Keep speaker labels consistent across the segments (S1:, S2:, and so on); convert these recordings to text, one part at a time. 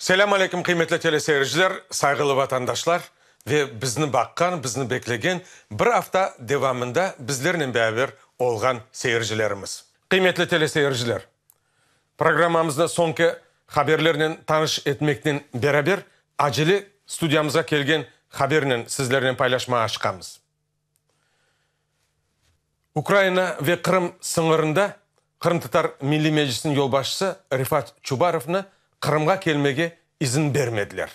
S1: Selâm aleyküm, qıymetli teleseyirciler, sayğılı vatandaşlar ve bizni baqqan, bizni beklegen, bir afta devamında bizlernen beraber olğan seyircilerimiz. Qıymetli teleseyirciler, programmamıznı soñki haberlernen tanış etmeknen beraber acele studiyamızğa kelgen habernen sizlernen paylaşmağa aşıqamız. Ukraina ve Qırım sıñırında Qırımtatar Milliy Meclisiniñ yolbaşçısı Refat Çubarovnı Qırımğa kelmege izin bermediler.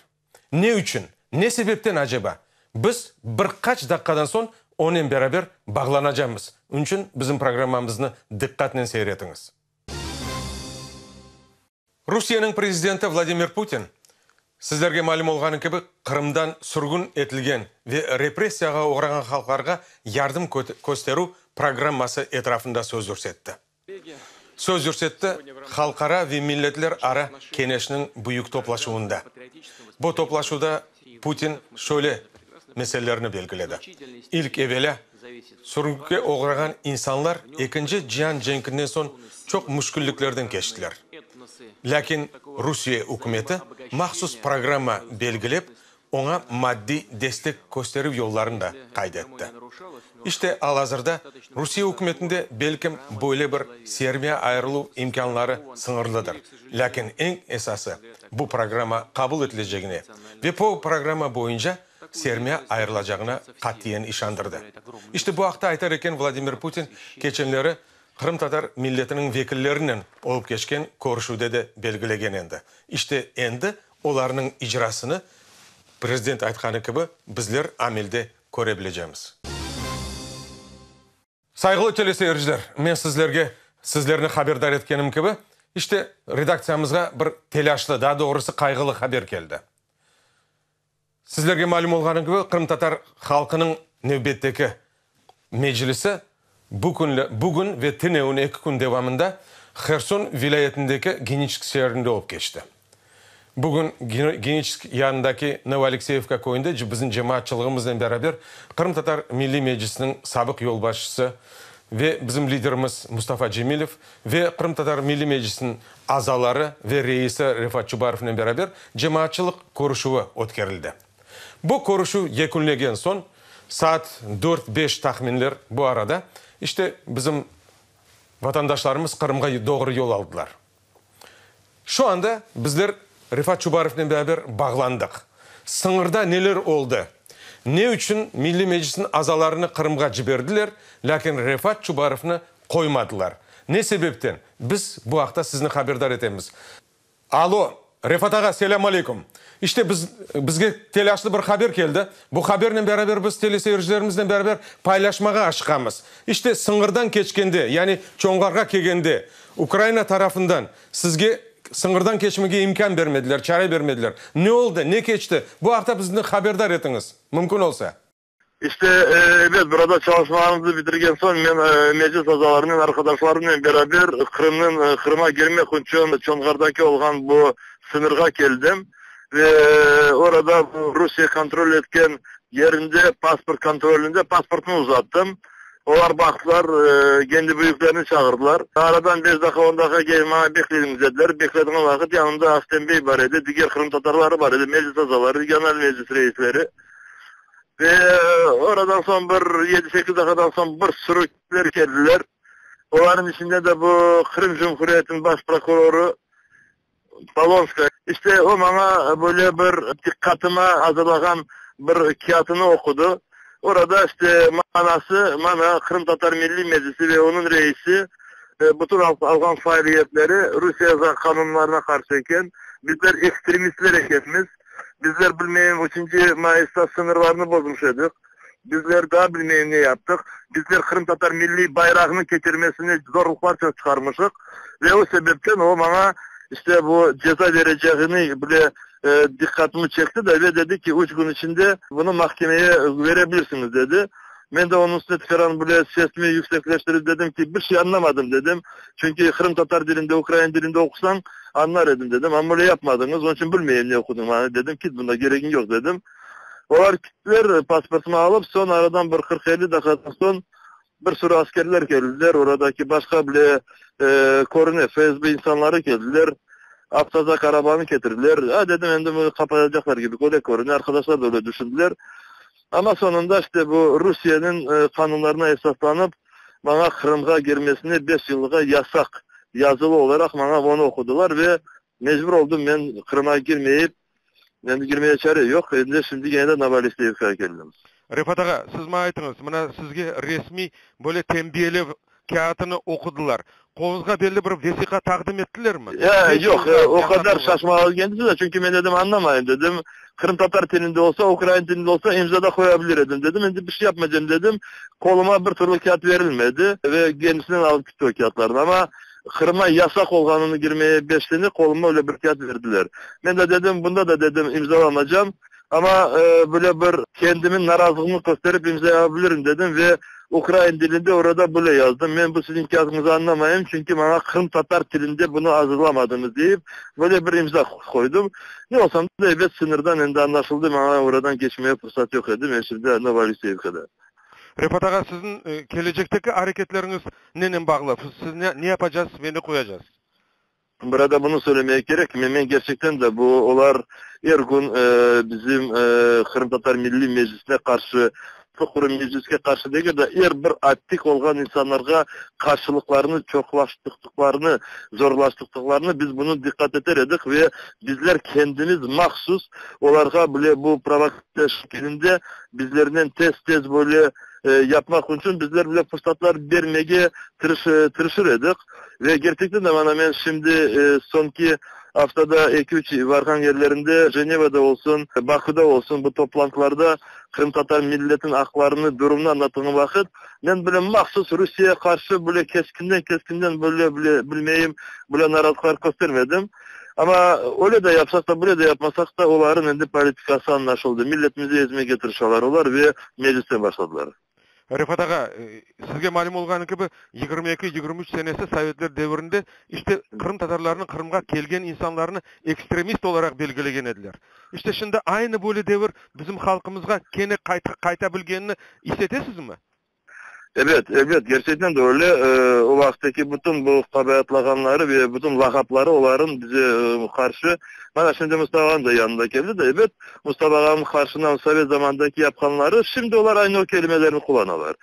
S1: Ne içün, ne sebepten aceba? Biz bir qaç daqqadan soñ onen beraber bağlanacamız. Onıñ içün bizim programmamıznı diqqatnen seyir etiñiz. Rusiyeniñ prezidenti Vladimir Putin, sizlerge malüm olğanı kibi, Qırımdan sürgün etilgen ve repressiyağa oğrağan halqlarğa yardım kösterüv programması etrafında söz yürsetti. Söz yürsetti Halqara ve milletlerara keñeşniñ büyük toplaşuvında. Bu toplaşuvda Putin şöyle meselelerni belgiledi, İlk evelâ, sürgünlikke oğrağan insanlar Ekinci cian cenkinden soñ çoq müşkülliklerden keçtiler. Lâkin Rusiye ükümeti mahsus programma belgilep, oña maddiy destek kösterüv yollarını da qayd etti. İşte, al-azırda Rusiye ükümetinde, belkim, böyle bir sermiya ayırıluv imkânları sıñırlıdır, lâkin eñ esası, bu programma qabul etilecegine ve po programma boyunca sermiya ayırılacağına qatiyen işandırdı. İşte, bu aqta aytar eken Vladimir Putin keçenleri qırımtatar milletiniñ vekillerinen olıp keçken körüşüvde de belgilegen endi. İşte, endi olarnıñ icrasını, prezident aytqanı kibi, bizler amelde köre bilecemiz. Sayğılı teleseyirciler, men sizlerge, sizlerni haberdar etkenim kibi, işte, redaktsiyamızğa bir telâşlı, daa doğrusı qayğılı haber keldi. Sizlerge malüm olğanı kibi, qırımtatar halqınıñ nevbetteki meclisi bu künle, bugün ve tünevin eki kün devamında Herson vilâyetindeki Geniçesk şeerinde olıp keçti. Bugün Geniçesk yanındaki Novoalekseyevka köyünde bizim cemaatçılığımıznen beraber Qırımtatar Milliy Meclisiniñ sabıq yolbaşçısı ve bizim liderimiz Mustafa Cemilev ve Qırımtatar Milliy Meclisiniñ azaları ve reisi Refat Çubarovnen beraber cemaatçılıq körüşüvi ötkerildi. Bu körüşüv yekünlegen soñ, saat dört-beş tahminler bu arada, işte, bizim vatandaşlarımız Qırımğa doğru yol aldılar. Şu anda bizler Refat Çubarovnen beraber bağlandıq. Sıñırda neler oldı? Ne içün Milliy Meclisniñ azalarını Qırımğa ciberdiler, lâkin Refat Çubarovnı qoymadılar? Ne sebepten? Biz bu aqta sizni haberdar etemiz. Alo, Refat ağa, selâm aleyküm. İşte biz, bizge telâşlı bir haber keldi. Bu habernen beraber biz teleseyircilerimiznen beraber paylaşmağa aşıqamız. İşte sıñırdan keçkende, yani Çoñğarğa kelgende, Ukraina tarafından sizge sıñırdan keçmege imkân bermediler, çare bermediler. Ne oldı, ne keçti? Bu aqta bizni haberdar etiñiz, mümkün olsa.
S2: İşte, ebet, burada çalışmalarımıznı bitirgen soñ men meclis azalarınen, arqadaşlarımnen beraber Qırımnıñ, Qırıma girmek içün Çonğardaki olğan bu sıñırğa keldim ve orada bu Rusiye kontrol etken yerinde pasport kontrolinde pasportnı uzattım. Olar baqtılar, kendi büyüklerini çağırdılar. Aradan beş daqqa, on daqqa kelip maña bekleyiñiz dediler. Bekledigim vaqıt yanımda Ahtem bey bar edi, diger qırımtatarları bar edi, meclis azaları, regional meclis reisleri. Ve oradan soñ bir yedi-sekiz daqadan soñ bir sürü kişiler keldiler. Olarnıñ içinde de bu Qırım Cumhuriyetiniñ baş prokurorı Polonskaya. İşte, o maña böyle bir diqqatıma azırlağan bir kâğıtını oqudı. Orada, işte, manası, mana, Qırımtatar Milliy Meclisi ve onıñ reisi bütün alğan faaliyetleri Rusiye qanunlarına qarşı eken, bizler ekstremistler ekenmiz, Bizler bilmeyim üçünci mayısta sıñırlarnı bozmuş edik. Bizler daa bilmeyim ne yaptıq. Bizler qırımtatar milliy bayrağınıñ keçirmesine zorluqlar çoq çıqarmışıq. Ve o sebepten o maña işte bu ceza vereceğini bile diqqatımı çekti de ve dedi ki, üç kün içinde bunı mahkemeye vere bilirsiñiz dedi. Men de onıñ üstüne tekaran bile sesimi yüksekleştirip dedim ki, bir şey añlamadım dedim. Çünki qırımtatar dilinde, ukrain dilinde oqusañ, añlar edim dedim. Amma öyle yapmadıñız, onıñ içün bilmeyim ne oqudıñ maña dedim. Kit bunda keregiñ yoq dedim. Olar kittiler, pasportımı alıp, soñ aradan bir qırq-elli daqiqadan soñ bir sürü askerler keldiler. Oradaki başqa bile körüne, FSB insanları keldiler. Avtozak arabanı ketirdiler. A, dedim, endi bunı qapatacaqlar kibi öyle körüne. Arqadaşlar da öyle düşündiler. Amma soñunda işte bu Rusiyeniñ qanunlarına esaslanıp, maña Qırımğa girmesine beş yıllığa yasaq yazılı olaraq maña onı oqudılar ve mecbur oldım men Qırımğa girmeyip, endi girmeye çare yoq, endi şimdi kene de Novoalekseyevkağa keldim.
S1: Refat ağa, siz maña aytıñız, mına sizge resmiy böyle tenbiyelev kâğıtını oqudılar. Qoluñızğa belli bir vesiqa taqdim ettilermi?
S2: Yoq, o qadar şaşmağa kendisi de, çünki men dedim, añlamayım, dedim, qırımtatar tilinde olsa, ukrain tilinde olsa, imza da qoya bilir edim, dedim, endi bir şey yapmaycam, dedim, qoluma bir türlü kâğıt berilmedi ve kendisinen alıp kitti o kâğıtlarnı. Amma Qırımğa yasaq olğanını girmeye beş sene qoluma öyle bir kâğıt berdiler. Men de dedim, bunda da, dedim, imzalamaycam. Amma böyle bir kendimin narazılığımnı kösterip imza yapa bilirim dedim ve ukrain dilinde orada böyle yazdım, Men bu siziñ kâğıtıñızı añlamayım, çünki maña qırımtatar tilinde bunı azırlamadıñız deyip, böyle bir imza qoydım. Ne olsam da, ebet, sıñırdan endi añlaşıldı, maña oradan keçmege fırsat yoq edi, men şimdi Novoalekseyevkada.
S1: Refat ağa, siziñ kelecekteki areketleriñiz nenen bağlı? Siz ne yapacaqsız ve ne qoyacaqsız?
S2: Burada bunı söylemege kerek, men kerçekten de bu olar er kün bizim Qırımtatar Milliy Meclisine qarşı, quru Mecliske qarşı degil de, er bir attik olğan insanlarğa qarşılıqlarını çoqlaştıqtıqlarını, zorlaştıqtıqlarını biz bunı diqqat eter edik ve bizler kendimiz mahsus olarğa bile bu provokatsiya şekilinde bizlernen tez-tez böyle yapmaq içün bizler bile fırsatlar bermege tırışır edik. Ve kerçekten de mana men şimdi soñki aftada eki-üç varğan yerlerimde, Jenevada olsun, Bakuda olsun, bu toplantılarda qırımtatar milletiniñ aqlarını, durumını añlattığım vaqıt, men bile mahsus Rusiyege qarşı böyle keskinden-keskinden böyle bile bilmeyim, böyle narazılıqlar köstermedim. Amma öyle de yapsaq da, böyle de yapmasaq da, olarnıñ endi politikası añlaşıldı, milletimizi ezmege tırışalar olar ve Meclisten başladılar.
S1: Refat ağa, sizge malüm olğanı kibi, 22, 23 senesi sovetler devirinde işte qırımtatarlarnı, Qırımğa kelgen insanlarnı ekstremist olaraq belgilegen ediler. İşte şimdi aynı böyle devir bizim halqımızğa kene qayta bilgenini is etesizmi?
S2: Ebet, ebet, kerçekten de öyle. O vaqıttaki bütün bu qabaatlağanları ve bütün lağapları olarnıñ bize qarşı. Mana şimdi Mustafa ağam da yanında keldi de, ebet, Mustafa ağamnıñ qarşından sovet zamanındaki yapqanları, şimdi olar aynı o kelimelerni qullanalar.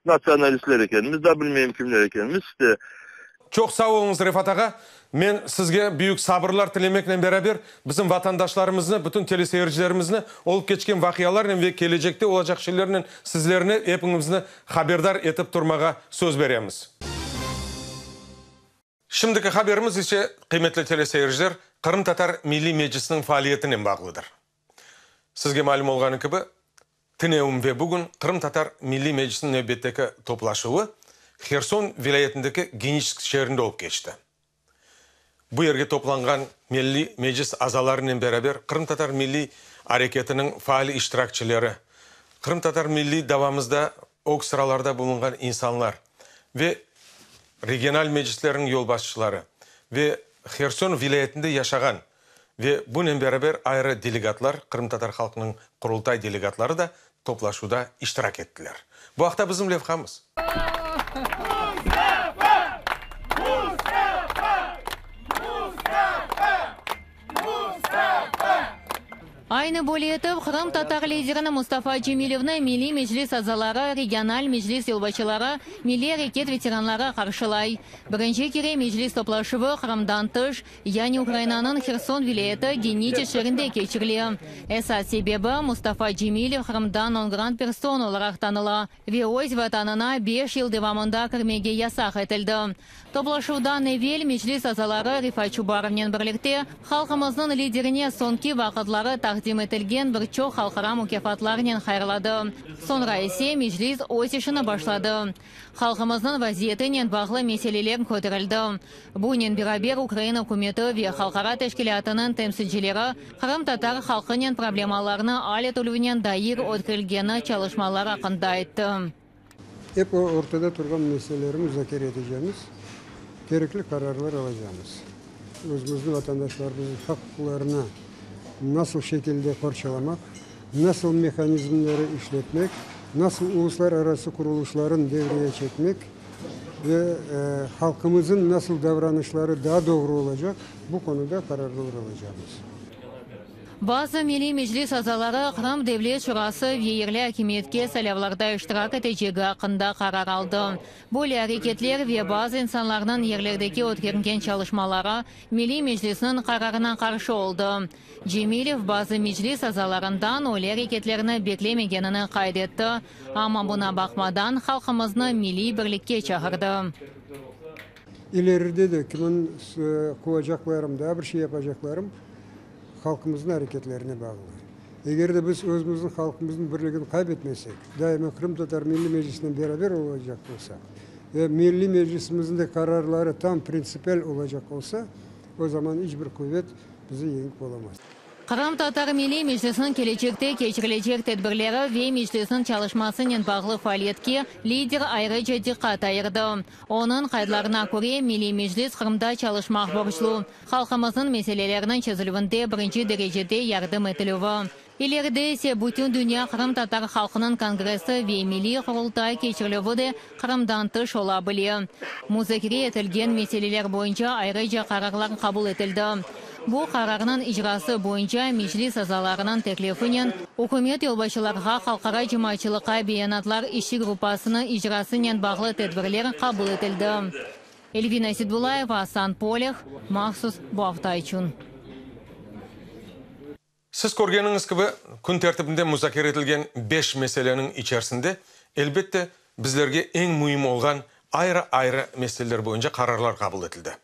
S2: Nasionalistler ekenmiz, da bilmeyim kimler ekenmiz, işte.
S1: Çoq sağ oluñız, Refat ağa. Men sizge büyük sabırlar tilemeknen beraber, bizim vatandaşlarımıznı, bütün teleseyircilerimizni olıp keçken vaqialarnen ve kelecekte olacaq şeylernen sizlerni, epiñimizni haberdar etip turmağa söz beremiz. Şimdiki haberimiz ise, qıymetli teleseyirciler, Qırımtatar Milliy Meclisiniñ faaliyetinen bağlıdır. Sizge malüm olğanı kibi, tünevin ve bugün Qırımtatar Milliy Meclisiniñ nevbetteki toplaşuvı Herson vilâyetindeki Geniçesk şeerinde olıp keçti. Bu yerge toplanğan Milliy Meclis azalarınen beraber qırımtatar milliy areketiniñ faal iştirakçileri, qırımtatar milliy davamızda ög sıralarda bulunğan insanlar ve regional meclislerniñ yolbaşçıları ve Herson vilâyetinde yaşağan ve bunen beraber ayrı delegatlar, qırımtatar halqınıñ Qurultay delegatları da toplaşuvda iştirak ettiler. Bu aqta bizim levhamız.
S3: Aynı böyle etip, qırımtatar liderini Mustafa Cemilevni Milliy Meclis azaları, regional meclis yolbaşçıları, milliy areket veteranları qarşılay. Birinci kere Meclis toplaşuvı Qırımdan tış, yani Ukrainanıñ Herson vilâyeti Geniçesk şeerinde keçirile. Esas sebebi, Mustafa Cemilev Qırımda non-grant person olaraq tanıla ve öz vatanına beş yıl devamında kirmege yasaq etildi. Toplaşuvdan evel Meclis azaları Refat Çubarovnen birlikte halqımıznıñ liderine soñki vaqıtları taqdim etilgen bir çoq halqara mukâfatlarnen hayırladı. Soñra ise Meclis öz işini başladı. Halqımıznıñ vaziyetinen bağlı meseleler köterildi. Bunen beraber Ukraina ükümeti ve halqara teşkilâtınıñ temsilcileri qırımtatar halqınen problemalarnı al etilüvinen dair ötkerilgeni çalışmalar aqqında ayttı.
S4: Ep ortada turğan meseleleri muzakere etecemiz, kerekli qararlar alacamız. Özümüzni vatandaşlarımıznıñ haq-uquqlarını nasıl şekilde qorçalamaq, nasıl mehanizmleri işletmek, nasıl uluslararası qurulışların devreye çekmek. Ve halqımızın nasıl davranışları daa doğru olacaq, bu konuda qararlar alacaqmız.
S3: Bazı Milliy Meclis azaları Qırım Devlet Şurası ve yerli akimiyetke saylavlarda iştirak etecegi aqqında qarar aldı. Böyle areketler ve bazı insanlarnıñ yerlerdeki ötkergen çalışmaları Milliy Meclisniñ qararına qarşı oldı. Cemilev bazı Meclis azalarından öyle areketlerni beklemegenini qayd etti, amma buña baqmadan halqımıznı milliy birlikke çağırdı.
S4: İleride de kimin quvacaqlarım, daa bir şey yapacaqlarım halqımıznıñ areketlerine bağlı. Eger de biz özümizniñ halqımıznıñ birligini qayd etmesek, daima Qırımtatar Milliy Meclisinen beraber olacaq olsaq ve Milliy Meclisimizniñ de qararları tam printsipial olacaq olsa, o zaman iç bir quvet bizi yeñip olamaz.
S3: Qırımtatar Milliy Meclisiniñ kelecekte keçirilecek tedbirleri ve Meclisniñ çalışmasınen bağlı faaliyetke lider ayrıca diqqat ayırdı. Onıñ qaydlarına köre, Milliy Meclis Qırımda çalışmaq borclu, halqımıznıñ meseleleriniñ çezilüvinde birinci derecede yardım etilüvi. İleride ise Bütündünya qırımtatar halqınıñ kongressi ve Milliy Qurultay keçirilüvi de Qırımdan tış ola bile. Muzakere etilgen meseleler boyunca ayrıca qararlar qabul etildi. Bu qararnıñ icrası boyunca Meclis azalarınıñ teklifinen ükümet yolbaşçılarğa halqara cemaatçılıqqa beyanatlar işçi gruppasınıñ icrasınen bağlı tedbirler qabul etildi. Elvina Seydbulayeva, Asan Polih, mahsus bu afta içün.
S1: Siz körgeniñiz kibi, kün tertibinde muzakere etilgen beş meseleniñ içerisinde, elbette, bizlerge eñ müim olğan ayrı-ayrı meseleler boyunca qararlar qabul etildi.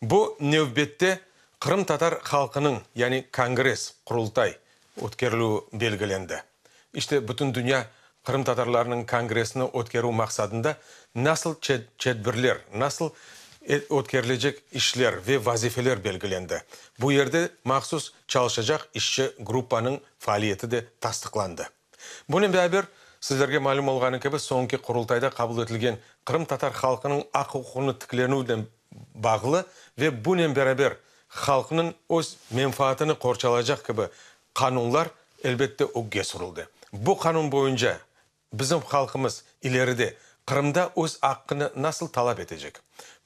S1: Bu nevbette qırımtatar halqınıñ, yani kongress, Qurultay, ötkerilüvi belgilendi. İşte, Bütündünya qırımtatarlarınıñ kongressini ötkerüv maqsadında nasıl tedbirler, nasıl ötkerilecek işler ve vazifeler belgilendi. Bu yerde mahsus çalışacaq işçi gruppanıñ faaliyeti de tasdıqlandı. Bunen beraber, sizlerge malüm olğanı kibi, soñki Qurultayda qabul etilgen Qırımtatar halqınıñ aq-uquqını tiklenüvnen bağlı ve bunen beraber halqnıñ öz menfaatını qorçalaycaq kibi qanunlar, elbette, ögge sürüldi. Bu qanun boyunca bizim halqımız ileride Qırımda öz aqqını nasıl talap etecek,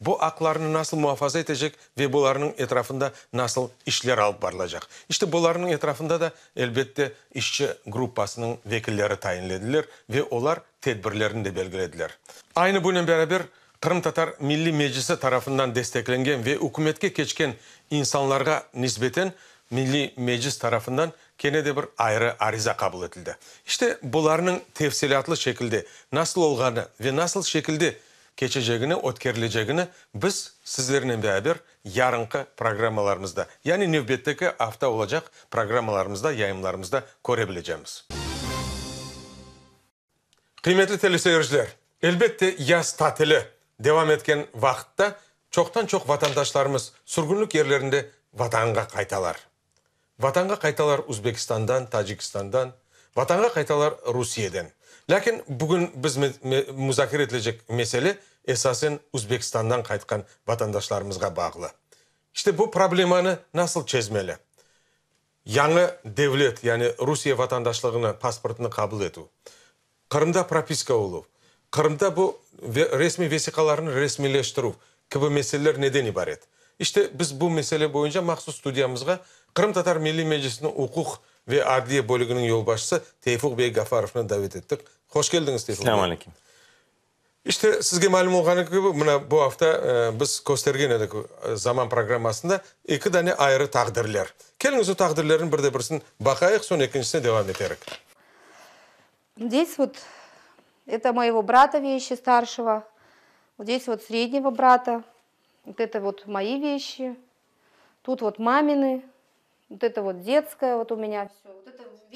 S1: bu aqlarını nasıl muafaza etecek ve bularnıñ etrafında nasıl işler alıp barılacaq? İşte bularnıñ etrafında da, elbette, işçi gruppasınıñ vekilleri tayinlediler ve olar tedbirlerini de belgilediler. Aynı bunen beraber Qırımtatar Milliy Meclisi tarafından desteklengen ve ükümetke keçken insanlarğa nisbeten Milliy Meclis tarafından kene de bir ayrı ariza qabul etildi. İşte, bularnıñ tefsilâtlı şekilde nasıl olğanı ve nasıl şekilde keçecegini, ötkerilecegini biz sizlernen beraber yarınqı programmalarımızda, yani nevbetteki afta olacaq programmalarımızda, yayınlarımızda köre bilecemiz. Qıymetli teleseyirciler, elbette, yaz tatili devam etken vaqıtta çoqtan-çoq vatandaşlarımız sürgünlik yerlerinde Vatanğa qaytalar. Vatanğa qaytalar Üzbekistandan, Tacikistandan, Vatanğa qaytalar Rusiyeden. Lâkin bugün biz muzakere etilecek mesele esasen Üzbekistandan qaytqan vatandaşlarımızğa bağlı. İşte bu problemanı nasıl çezmeli? Yañı devlet, yani Rusiye vatandaşlığını, pasportını qabul etüv, Qırımda propiska oluv, Qırımda bu resmiy vesiqalarnı resmiyleştirüv kibi meseleler neden ibaret? İşte, biz bu mesele boyunca mahsus studiyamızğa Qırımtatar Milliy Meclisiniñ uquq ve adliye bölüginiñ yolbaşçısı Teyfuq bey Gafarovnı davet ettik. Hoş keldiñiz, Teyfuq bey.
S5: Selâm aleyküm.
S1: İşte, sizge malüm olğanı kibi, mına bu afta biz köstergen edik Zaman programmasında eki dane ayrı taqdirler. Keliñiz o taqdirlerniñ bir de birisini baqayıq, soñ ekincisine devam eterik.
S6: Здесь вот это моего брата вещи старшего, вот здесь вот среднего брата, вот это вот мои вещи, тут вот мамины, вот это вот детское вот у меня все.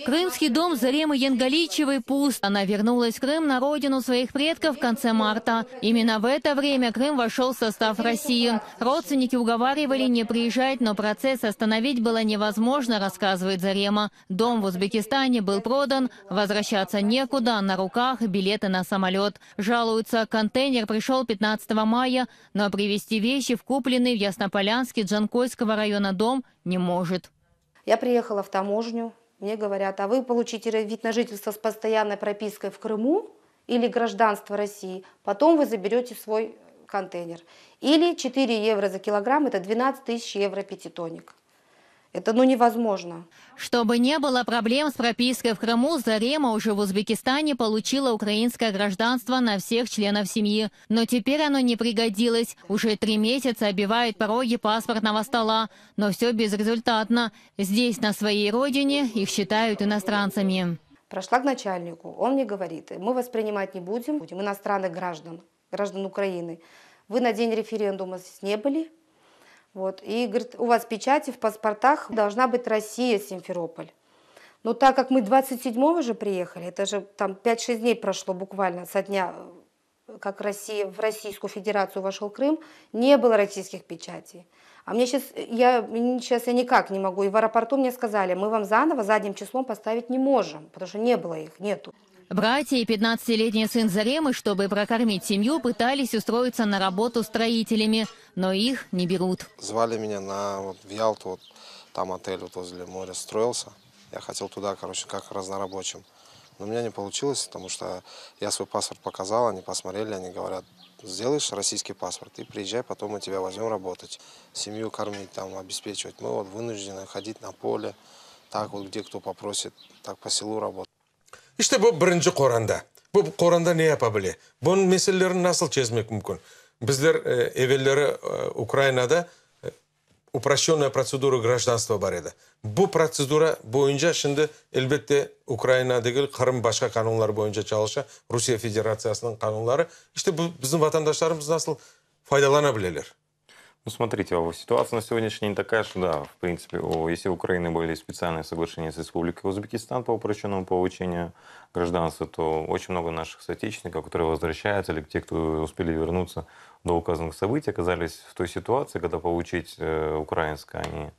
S3: Крымский дом Заремы Янгаличевой пуст. Она вернулась в Крым на родину своих предков в конце марта. Именно в это время Крым вошел в состав России. Родственники уговаривали не приезжать, но процесс остановить было невозможно, рассказывает Зарема. Дом в Узбекистане был продан, возвращаться некуда, на руках билеты на самолет. Жалуются, контейнер пришел 15 мая, но привезти вещи в купленный в Яснополянске Джанкойского района дом не может.
S6: Я приехала в таможню, мне говорят, а вы получите вид на жительство с постоянной пропиской в Крыму или гражданство России, потом вы заберете свой... Контейнер. Или 4 евро за килограмм, это 12 тысяч евро пятитонник. Это ну невозможно.
S3: Чтобы не было проблем с пропиской в Крыму, Зарема уже в Узбекистане получила украинское гражданство на всех членов семьи. Но теперь оно не пригодилось. Уже три месяца обивает пороги паспортного стола. Но все безрезультатно. Здесь, на своей родине, их считают иностранцами.
S6: Прошла к начальнику, он мне говорит, мы вас принимать не будем, будем иностранных граждан, граждан Украины. Вы на день референдума здесь не были, вот. И говорит, у вас печати в паспортах должна быть Россия, Симферополь. Но так как мы 27-го же приехали, это же там 5-6 дней прошло буквально со дня, как Россия, в Российскую Федерацию вошел Крым, не было российских печатей. А мне сейчас, я, сейчас я никак не могу. И в аэропорту мне сказали, мы вам заново задним числом поставить не можем, потому что не было их, нету.
S3: Братья и 15-летний сын Заремы, чтобы прокормить семью, пытались устроиться на работу строителями, но их не берут.
S5: Звали меня на, вот, в Ялту, вот, там отель вот возле моря строился. Я хотел туда, короче, как разнорабочим. Но у меня не получилось, потому что я свой паспорт показал, они посмотрели, они говорят, сделаешь российский паспорт и приезжай, потом мы тебя возьмем работать. Семью кормить, там, обеспечивать. Мы вот вынуждены ходить на поле, так вот, где кто попросит, так по селу работать.
S1: İşte bu birinci qoranta. Bu qoranta ne yapa bile? Bunıñ meselelerini nasıl çezmek mümkün? Bizler evelleri Ukrainada uproşçennaya protsedura grajdanstva bar edi. Bu protsedura boyunca şimdi, elbette, Ukraina degil, Qırım başqa qanunlar boyunca çalışa, Rusiye Federatsiyasınıñ qanunları. İşte bu bizim vatandaşlarımız nasıl faydalana bileler?
S7: Ну, смотрите, ситуация на сегодняшний день такая, что да, в принципе, если у Украины были специальные соглашения с Республикой Узбекистан по упрощенному получению гражданства, то очень много наших соотечественников, которые возвращаются, или те, кто успели вернуться до указанных событий, оказались в той ситуации, когда получить украинское они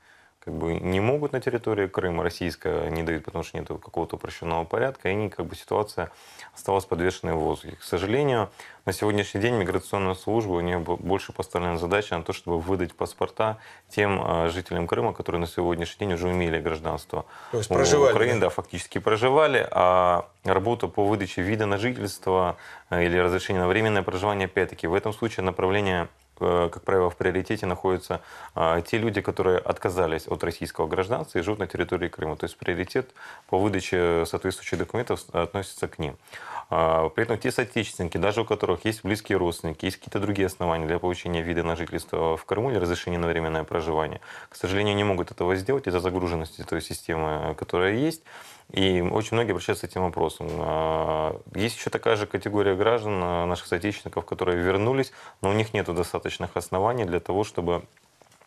S7: как бы не могут на территории Крыма, российское не дают, потому что нет какого-то упрощенного порядка, и они, как бы, ситуация осталась подвешенной в воздухе. К сожалению, на сегодняшний день миграционная служба, у нее больше поставлена задача на то, чтобы выдать паспорта тем жителям Крыма, которые на сегодняшний день уже имели гражданство.
S1: То есть проживали,
S7: Украины,
S1: да?
S7: да, фактически проживали, а работу по выдаче вида на жительство или разрешение на временное проживание, опять-таки, в этом случае направление, как правило, в приоритете находятся те люди, которые отказались от российского гражданства и живут на территории Крыма. То есть приоритет по выдаче соответствующих документов относится к ним. При этом те соотечественники, даже у которых есть близкие родственники, есть какие-то другие основания для получения вида на жительство в Крыму или разрешения на временное проживание, к сожалению, не могут этого сделать из-за загруженности той системы, которая есть. И очень многие обращаются с этим вопросом. Есть еще такая же категория граждан, наших соотечественников, которые вернулись, но у них нет достаточных оснований для того, чтобы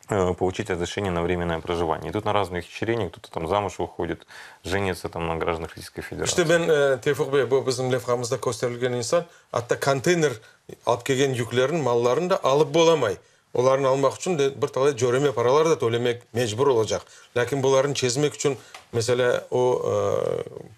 S7: получить разрешение на временное проживание. И тут на разных ухищрениях, кто-то там замуж выходит, женится там на гражданах Российской Федерации.
S1: İşte ben, Tevfiq bey, bu bizim levhamızda kösterilgen insan, atta konteyner alıp kelgen yüklerin, mallarını da alıp olamay. Olarnı almaq içün de bir talay cöreme paralar da tölemek mecbur olacaq. Lâkin bularnı çezmek içün, meselâ, o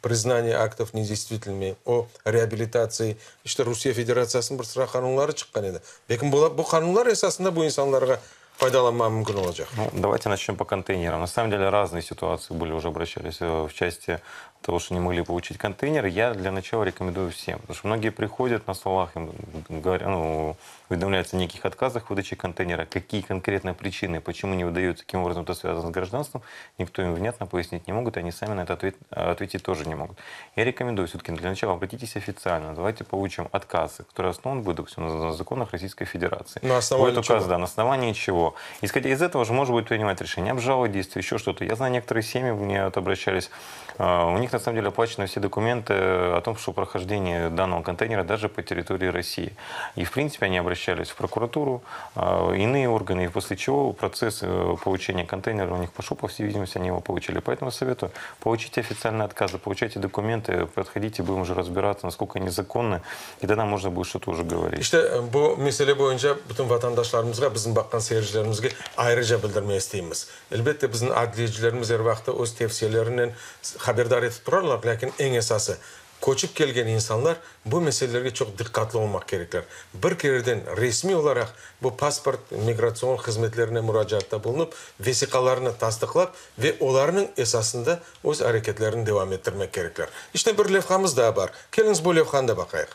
S1: признание актов недействительными, o реабилитации, işte Rusiye Federatsiyasınıñ bir sıra qanunları çıqqan edi. Belki bu qanunlar esasında bu insanlarğa faydalanmaq mümkün olacaq.
S7: Ну, давайте начнем по контейнерам. На самом деле разные ситуации были, уже обращались в части того, что не могли получить контейнер. Я для начала рекомендую всем, потому что многие приходят на словах, им говорят, ну, уведомляются о неких отказах в выдаче контейнера, какие конкретные причины, почему не выдаются, каким образом это связано с гражданством, никто им внятно пояснить не могут, и они сами на это ответить тоже не могут. Я рекомендую все-таки для начала обратитесь официально, давайте получим отказы, которые основан будет, допустим, на законах Российской Федерации.
S1: На основании
S7: Будет указ,
S1: чего?
S7: да, на основании чего. Исходя из этого же можно будет принимать решение, обжаловать действия, еще что-то. Я знаю, некоторые семьи мне вот обращались, у них на самом деле оплачены все документы о том, что прохождение данного контейнера даже по территории России. И, в принципе, они обращались в прокуратуру, иные органы, и после чего процесс получения контейнера у них пошел, по всей видимости, они его получили. Поэтому советую, получите официальные отказы, получайте документы, подходите, будем уже разбираться, насколько они законны, и тогда можно будет что-то уже говорить.
S1: İşte bu mesele boyunca bütün vatandaşlarımızğa, bizim baqqan seyircilerimizge ayrıca bildirmege isteymiz. Elbette, bizim adliyecilerimiz er vaqıtta öz tevsiyelerinen haberdar etip turarlar, lâkin eñ esası, köçip kelgen insanlar bu meselelerge çoq diqqatlı olmaq kerekler. Bir kereden resmiy olaraq bu pasport migratsion hızmetlerine muracaatta bulunıp, vesiqalarını tasdıqlap ve olarnıñ esasında öz areketlerini devam ettirmek kerekler. İşte bir levhamız daa bar. Keliñiz bu levhanı da baqayıq.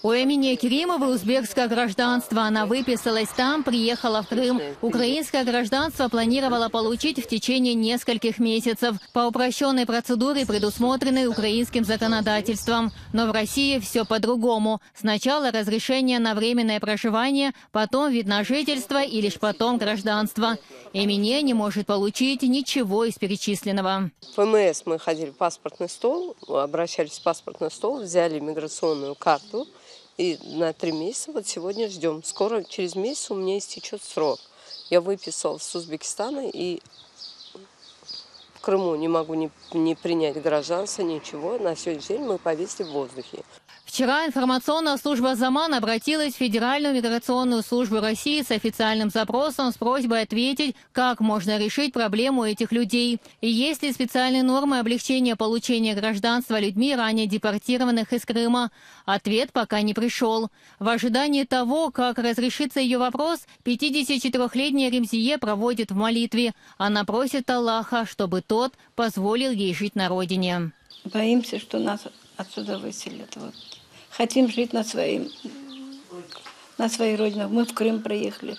S3: У Эмине Керимовой узбекское гражданство. Она выписалась там, приехала в Крым. Украинское гражданство планировала получить в течение нескольких месяцев. По упрощенной процедуре, предусмотренной украинским законодательством. Но в России все по-другому. Сначала разрешение на временное проживание, потом вид на жительство и лишь потом гражданство. Эмине не может получить ничего из перечисленного.
S8: В ФМС мы ходили в паспортный стол, обращались в паспортный стол, взяли миграционную карту. И на три месяца вот сегодня ждем. Скоро, через месяц у меня истечет срок. Я выписалась с Узбекистана и в Крыму не могу ни, ни принять гражданство, ничего. На сегодняшний день мы повисли в воздухе.
S3: Вчера информационная служба «Заман» обратилась в Федеральную миграционную службу России с официальным запросом с просьбой ответить, как можно решить проблему этих людей. И есть ли специальные нормы облегчения получения гражданства людьми, ранее депортированных из Крыма? Ответ пока не пришел. В ожидании того, как разрешится ее вопрос, 54-летняя Ремзие проводит в молитве. Она просит Аллаха, чтобы тот позволил ей жить на родине.
S9: Боимся, что нас отсюда выселят. Вот. Хотим жить на, своим, на своей родине. Мы в Крым приехали.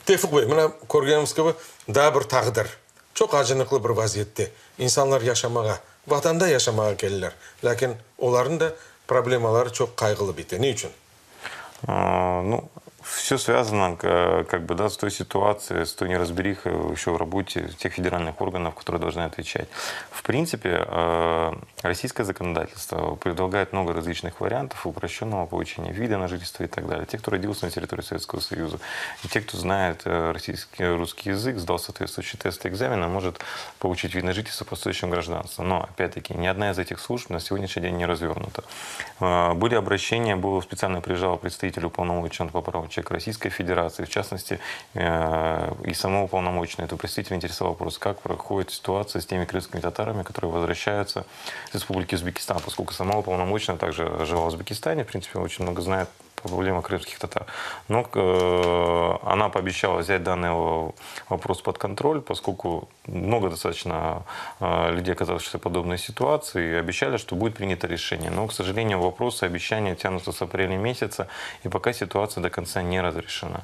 S1: Tevfiq bey, mına körgenimiz kibi, daa bir taqdir. Çoq acınıqlı bir vaziyette insanlar yaşamağa, vatanda yaşamağa keldiler. Lâkin olarnıñ da problemaları çoq qayğılı bite. Ne içün?
S7: Ну, все связано, как бы, да, с той ситуацией, с той неразберихой еще в работе тех федеральных органов, которые должны отвечать. В принципе, э, российское законодательство предлагает много различных вариантов упрощенного получения вида на жительство и так далее. Те, кто родился на территории Советского Союза, и те, кто знает э, российский, русский язык, сдал соответствующий тест экзамена, может получить вид на жительство по последующему гражданству. Но, опять-таки, ни одна из этих служб на сегодняшний день не развернута. Э, были обращения, было специально приезжал представитель уполномоченного по правам человека Российской Федерации, в частности, э, и самого уполномоченного. Это представитель интересовал вопрос, как проходит ситуация с теми крымскими татарами, которые возвращаются из Республики Узбекистан, поскольку сама уполномоченная также жила в Узбекистане, в принципе, очень много знает по проблемам крымских татар. Но э, она пообещала взять данный вопрос под контроль, поскольку много достаточно э, людей оказавшихся в подобной ситуации, и обещали, что будет принято решение. Но, к сожалению, вопросы, обещания тянутся с апреля месяца, и пока ситуация до конца не разрешена.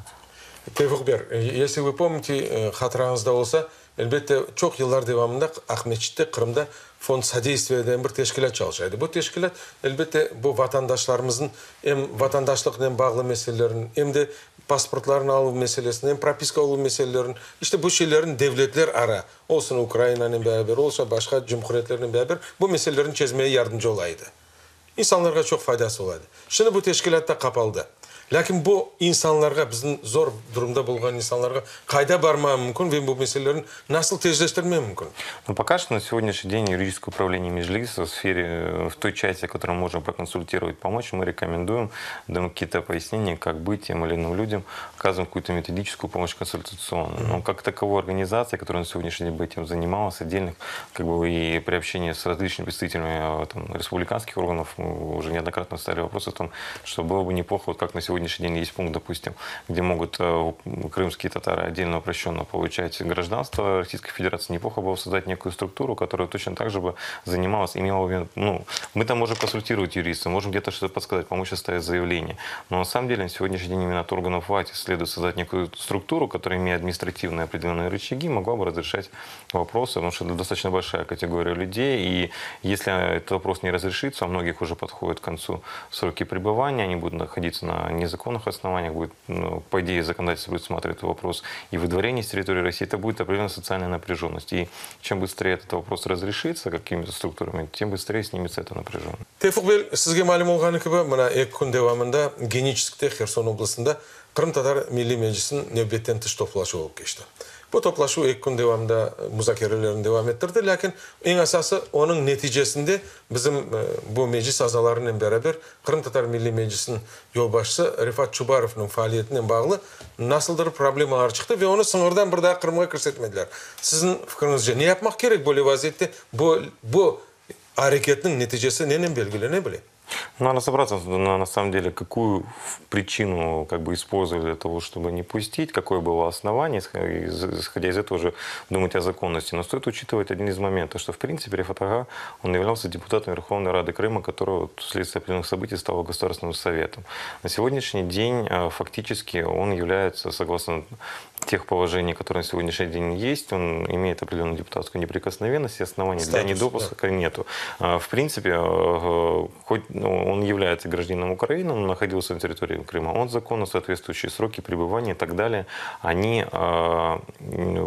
S1: Tevfiq bey, если вы помните, hatırañızda olsa, elbette, çoq yıllar devamında Aqmescitte, Qırımda Фонд содействия degen bir teşkilât çalışa edi. Bu teşkilât, elbette, bu vatandaşlarımıznıñ em vatandaşlıqnen bağlı meselelerin, em de pasportlarını aluv meselesini, em propiska aluv meselelerin, işte bu şeylerin devletler ara, olsun Ukrainanen beraber, olsa başqa cumhuriyetlernen beraber bu meselelerini çezmege yardımcı ola edi. İnsanlarğa çoq faydası ola edi. Şimdi bu teşkilât da qapaldı. Lâkin bu insanlarğa, bizim zor durumda bulunğan insanlarğa qayda barmağa mümkün ve bu meselelerini nasıl tezleştirmek mümkün?
S7: Ну, пока что на сегодняшний день юридическое управление Меджлиса в сфере, э, в той части, которую мы можем проконсультировать, помочь, мы рекомендуем, даем какие-то пояснения, как быть тем или иным людям, оказываем какую-то методическую помощь консультационную. Но как таковой организации, которая на сегодняшний день бы этим занималась, отдельных, как бы и при общении с различными представителями э, там, республиканских органов, мы уже неоднократно ставили вопрос о том, что было бы неплохо, вот как на сегодняшний день есть пункт, допустим, где могут э, крымские татары отдельно упрощенно получать гражданство Российской Федерации, неплохо было создать некую структуру, которая точно так же бы занималась, имела бы, ну, мы там можем консультировать юриста, можем где-то что-то подсказать, помочь составить заявление. Но на самом деле на сегодняшний день именно от органов власти следует создать некую структуру, которая, имея административные определенные рычаги, могла бы разрешать вопросы, потому что это достаточно большая категория людей, и если этот вопрос не разрешится, у многих уже подходят к концу сроки пребывания, они будут находиться на незаконных основаниях, будет, ну, по идее, законодательство будет смотреть этот вопрос и выдворение с территории России, это будет определенная социальная напряженность. И чем быстрее этот вопрос разрешится какими-то структурами, тем быстрее снимется эта напряженность.
S1: Tevfiq bey, sizge malüm olğanı kibi, mına eki kün devamında Geniçeskte, Herson oblastında Qırımtatar Milliy Meclisiniñ nevbetten tış toplaşuvı olıp keçti. Bu toplaşuv eki kün devamında muzakerelerini devam ettirdi, lâkin eñ esası onıñ neticesinde bizim bu meclis azalarınen beraber Qırımtatar Milliy Meclisiniñ yolbaşçısı Refat Çubarovnıñ faaliyetinen bağlı nasıldır problemalar çıqtı ve onı sıñırdan bir daa Qırımğa kirsetmediler. Siziñ fikriñizce, ne yapmaq kerek böyle vaziyette, bu bu areketniñ neticesi nenen belgilene bile?
S7: Надо разобраться, на самом деле, какую причину как бы использовали для того, чтобы не пустить, какое было основание, исходя из этого уже думать о законности. Но стоит учитывать один из моментов, что в принципе Рефат Ага, он являлся депутатом Верховной Рады Крыма, который вот, вследствие определенных событий стал Государственным Советом. На сегодняшний день э, фактически он является, согласно тех положений, которые на сегодняшний день есть, он имеет определенную депутатскую неприкосновенность и оснований Статус, для недопуска да. нету. А, в принципе, э, хоть ну, он является гражданином Украины, он находился на территории Крыма, он законно соответствующие сроки пребывания и так далее, они э,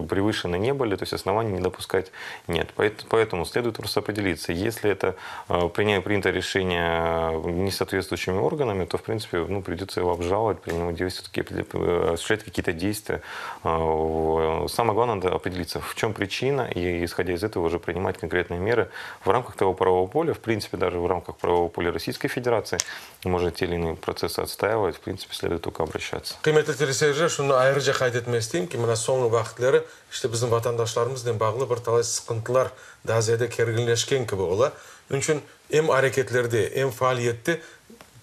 S7: превышены не были, то есть оснований не допускать нет. Поэтому следует просто определиться, если это э, принято решение несоответствующими органами, то, в принципе, ну, придется его обжаловать, принимать все-таки осуществлять какие-то действия. Самое главное, надо определиться, в чем причина, и исходя из этого уже принимать конкретные меры в рамках того правового поля, в принципе, даже в рамках правового поля Российской Федерации, можно те или иные процессы отстаивать, в принципе, следует только обращаться.
S1: Qıymetli teleseyirciler, şunı ayrıca qayd etmek isteyim ki, mına soñki vaqıtları işte bizim vatandaşlarımıznen bağlı bir talay sıqıntılar daa ziyade kerginleşken kibi ola. Onıñ içün em areketlerde, em faaliyette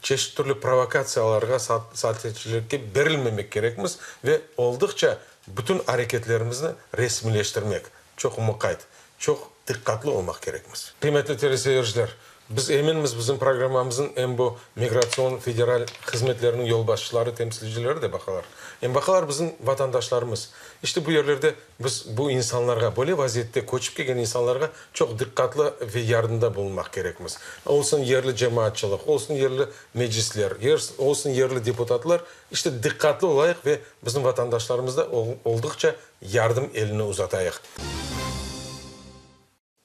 S1: çeşit türlü provokatsiyalarğa, sahtecilikke berilmemek kerekmiz ve olduqça bütün areketlerimizni resmiyleştirmek, çoq muqayt, çoq diqqatlı olmaq kerekmiz. Qıymetli teleseyirciler, biz eminmiz, bizim programmamıznıñ em bu Migratsion federal hızmetleriniñ yolbaşçıları, temsilcileri de baqalar. Em baqalar bizim vatandaşlarımız. İşte bu yerlerde biz bu insanlarğa, böyle vaziyette köçip kelgen insanlarğa çoq diqqatlı ve yardımda bulunmaq kerekmiz. Olsun yerli cemaatçılıq, olsun yerli meclisler, olsun yerli deputatlar, işte diqqatlı olayıq ve bizim vatandaşlarımızda olduqça yardım elini uzatayıq.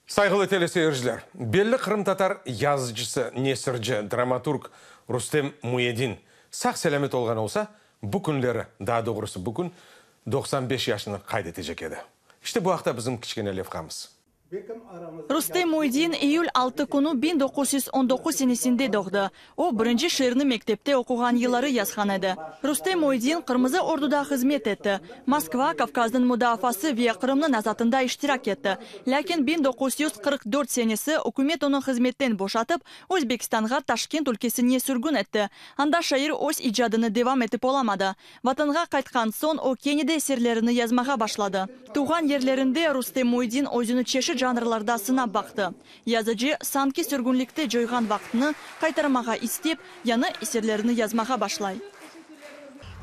S1: Sayğılı teleseyirciler, belli qırımtatar yazıcısı, nesirci, dramaturg Rustem Muyedin sağ-selâmet olğan olsa, bu künleri, daa doğrusı bugün, 95 yaşını qayd etecek edi. İşte bu aqta bizim kiçkene levhamız.
S10: Rustem Muyedin iyül 6 künü 1919 senesinde doğdı. O, birinci şiirini mektepte oquğan yılları yazğan edi. Rustem Muyedin Qırmızı Orduda hızmet etti. Moskva, Kavkaznıñ mudaafası ve Qırımnıñ azatında iştirak etti. Lâkin 1944 senesi ükümet onı hızmetten boşatıp, Özbekistanğa Taşkent ülkesine sürgün etti. Anda şair öz icadını devam etip olamadı. Vatanğa qaytqan soñ o kene de eserlerini yazmağa başladı. Tuvğan yerlerinde Rustem Muyedin özüni çeşit janrlarda sınap baqtı. Yazıcı, sanki sürgünlikte coyğan vaqtını qaytarmağa istep, yañı eserlerini yazmağa başlay.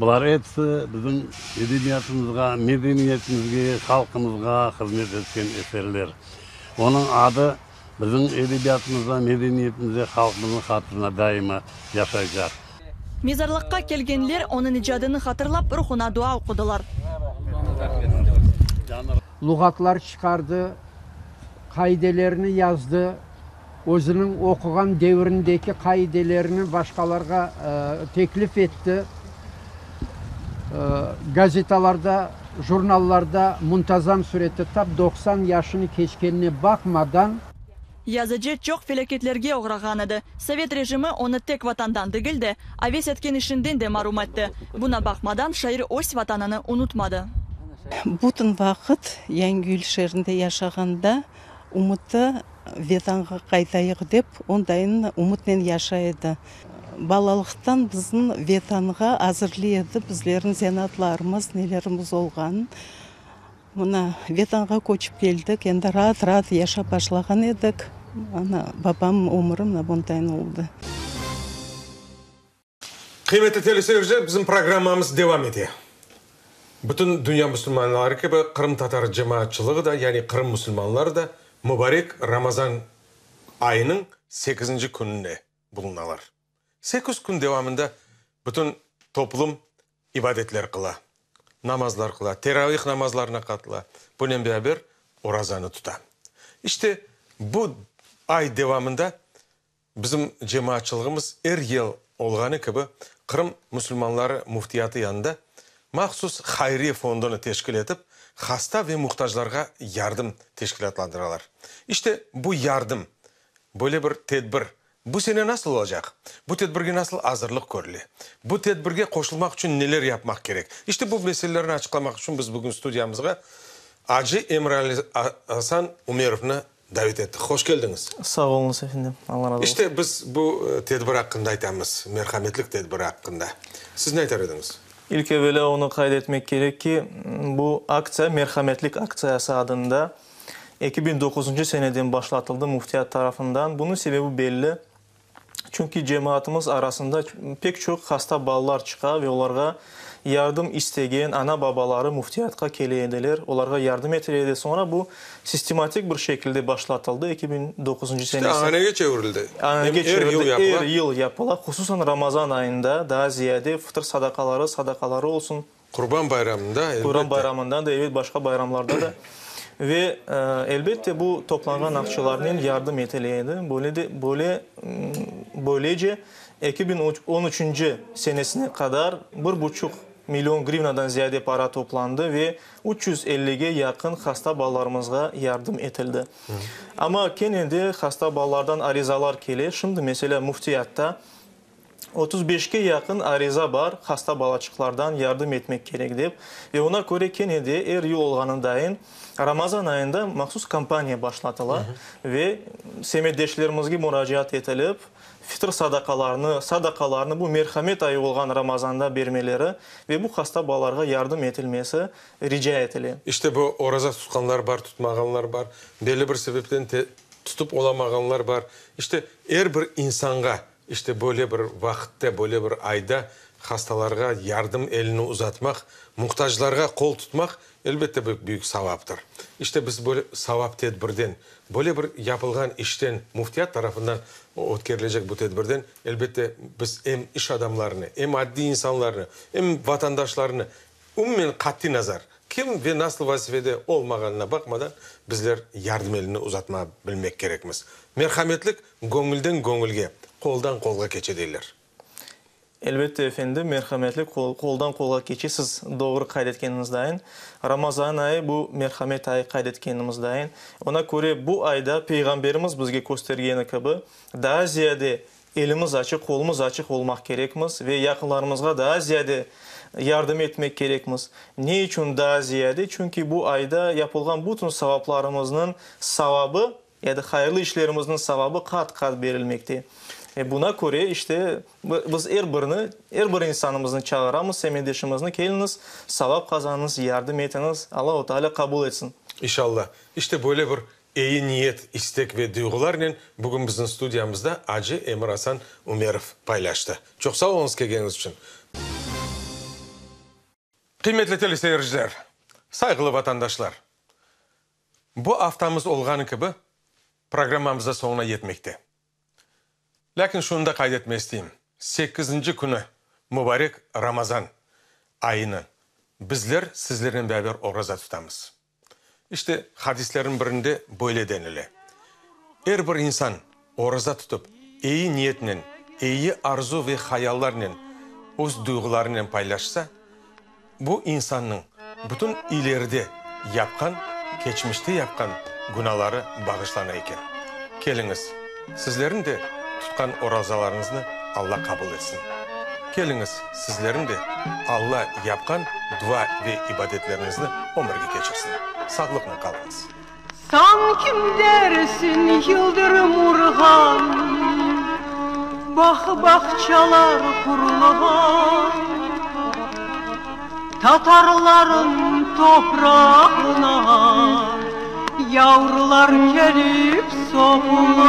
S11: Bular episi bizim edebiyatımızğa, medeniyetimizge, halqımızğa hızmet etken eserler. Onıñ adı bizim edebiyatımızda, medeniyetimizde, halqımıznıñ hatırında daima yaşaycaq.
S10: Mezarlıqqa kelgenler onıñ icadını hatırlap, ruhuna dua oqudılar.
S12: Luğatlar çıqardı, qaidelerini yazdı, özüniñ oquğan devirindeki qaidelerini başqalarğa teklif etti. Gazetalarda, jurnallarda muntazam sürette tap 90 yaşını keçkenine baqmadan,
S10: Yazıcı çoq felâketlerge oğrağan edi. Sovet rejimi onı tek vatandan degil de, aves etken işinden de marum etti. Buna baqmadan, şair öz vatanını unutmadı.
S13: Bütün vaqıt Yangiyül şeerinde yaşağanda ümüti Vetanğa qaytayıq dep, ondayın ümütnen yaşay edi. Balalıqtan bizni Vetanğa azırlay edi, bizlerniñ zenaatlarımız, nelerimiz olğanın. Mına, Vetanğa köçip keldik, endi raat-raat yaşap başlağan edik. Ana, babam ömüri mına bundayın oldı.
S1: Qıymetli teleseyirciler, bizim programmamız devam ete. Bütün dünya musulmanları kibi qırımtatar cemaatçılığı da, yani Qırım musulmanları da mubarek Ramazan ayınıñ sekizinci kününde bulunalar. Sekiz kün devamında bütün toplum ibadetler qıla, namazlar qıla, teravih namazlarına qatıla, bunen beraber orazanı tuta. İşte, bu ay devamında bizim cemaatçılığımız er yıl olğanı kibi Qırım musulmanları müftiyatı yanında mahsus hayriye fondunı teşkil etip, hasta ve muhtaclarğa yardım teşkilâtlandıralar. İşte, bu yardım, böyle bir tedbir Bu sene nasıl olacaq? Bu tedbirge nasıl azırlıq körüle? Bu tedbirge qoşulmaq içün neler yapmaq kerek? İşte bu meselelerni açıqlamaq içün biz bugün studiyamızğa acı Emir Asan Umerovnı. davet ettik. Hoş keldiñiz!
S14: Sağ oluñız, efendim. Alla razı olsun.
S1: İşte, biz bu tedbir aqqında aytamız, merhametlik tedbiri aqqında. Siz ne aytar ediñiz?
S14: İlk evelâ onı qayd etmek kerek ki, bu aktsiya Merhametlik aktsiyası adında 2009-ncı seneden başlatıldı Müftiyat tarafından. Bunıñ sebebi belli, çünki cemaatımız arasında pek çoq hasta balalar çıqa ve olarğa yardım istegen ana-babaları Müftiyatqa kele ediler, olarğa yardım etile edi. Soñra bu sistematik bir şekilde başlatıldı 2009-ncı
S1: İşte,
S14: senesi.
S1: ananege çevirildi.
S14: Ananege
S1: Em er yıl
S14: çevirildi,
S1: yapıla.
S14: er yıl yapıla, hususan Ramazan ayında daa ziyade fıtır sadaqaları, sadaqaları olsun.
S1: Qurban bayramında, elbette.
S14: Qurban bayramında da, evet, başqa bayramlarda da. Ve, elbette, bu toplanğan aqçalarnen yardım etile edi. Böyle de, böyle, böylece, 2013-nci senesine qadar bir buçuq million grivnadan ziyade para toplandı ve 350-ge yaqın hasta balalarımızğa yardım etildi. Amma kene de hasta balalardan arizalar kele. Şimdi, meselâ, Müftiyatta 35-ke yaqın ariza bar, hasta balaçıqlardan yardım etmek kerek dep. Ve oña köre kene de er yıl olğanındayın Ramazan ayında mahsus kampaniya başlatıla ve semetdeşlerimizge muracaat etilip, fitr sadaqalarını, sadaqalarını bu merhamet ayı olğan Ramazanda bermeleri ve bu hasta balalarğa yardım etilmesi rica etile.
S1: İşte bu oraza tutqanlar bar, tutmağanlar bar, belli bir sebepten tutıp olamağanlar bar. İşte er bir insanğa İşte böyle bir vaqıtta, böyle bir ayda hastalarğa yardım elini uzatmaq, muhtaclarğa qol tutmaq, elbette, bir büyük savaptır. İşte biz böyle savap tedbirden, böyle bir yapılğan işten, Müftiyat tarafından ötkerilecek bu tedbirden, elbette, biz em iş adamlarını, em addiy insanlarnı, em vatandaşlarnı, umumen qatiy nazar, kim ve nasıl vazifede olmağanına baqmadan, bizler yardım elini uzatmağa bilmek kerekmiz. Merhametlik göñülden göñülge, qoldan qolğa keçe deyler.
S14: Elbette, efendim, merhametlik qoldan qolğa keçe, siz doğru qayd etkeniñiz dayın. Ramazan ayı bu merhamet ayı qayd etkenimiz dayın. Ona köre bu ayda Peyğamberimiz bizge köstergeni kibi, daa ziyade Elimiz açıq, qolumız açıq olmaq kerekmiz ve yaqınlarımızğa daa ziyade yardım etmek kerekmiz. Ne içün daa ziyade? Çünki bu ayda yapılğan bütün savaplarımıznıñ savabı, ya da hayırlı işlerimizniñ savabı qat-qat berilmekte. Ve buna köre, işte, biz er birini, er bir insanımıznı çağıramız, semetdeşimizni, keliñiz, savap qazanıñız, yardım etiñiz, Allahu Teala qabul etsin.
S1: İnşallah. İşte böyle bir Eyi niyet, istek ve duyğularnen bugün bizim studiyamızda acı Emir-Asan Ümerov paylaştı. Çoq sağ oluñız kelgeniñiz içün. Qıymetli teleseyirciler, sayğılı vatandaşlar! Bu aftamız olğanı kibi, programmamız da soñuna yetmekte. Lâkin şunı da qayd etmek isteyim, sekizinci künü mubarek Ramazan ayını bizler sizlernen beraber oraza tutamız. İşte, hadislerniñ birinde böyle denile, Er bir insan oraza tutıp, eyi niyetnen, eyi arzu ve hayallarnen öz duyğularınen paylaşsa, bu insannıñ bütün ileride yapqan, keçmişte yapqan günaları bağışlana eken. Keliñiz, sizlerniñ de tutqan orazalarıñıznı Alla qabul etsin. Keliñiz, sizlerniñ de Alla yapqan dua ve ibadetleriñizni ömürge keçirsin. Sağlıqnen qalıñız.
S15: Sankim dersiñ yıldırım urğan, Bağ-bağçalar qurulğan, Tatarlarıñ toprağına Yavrular kelip soqulğan.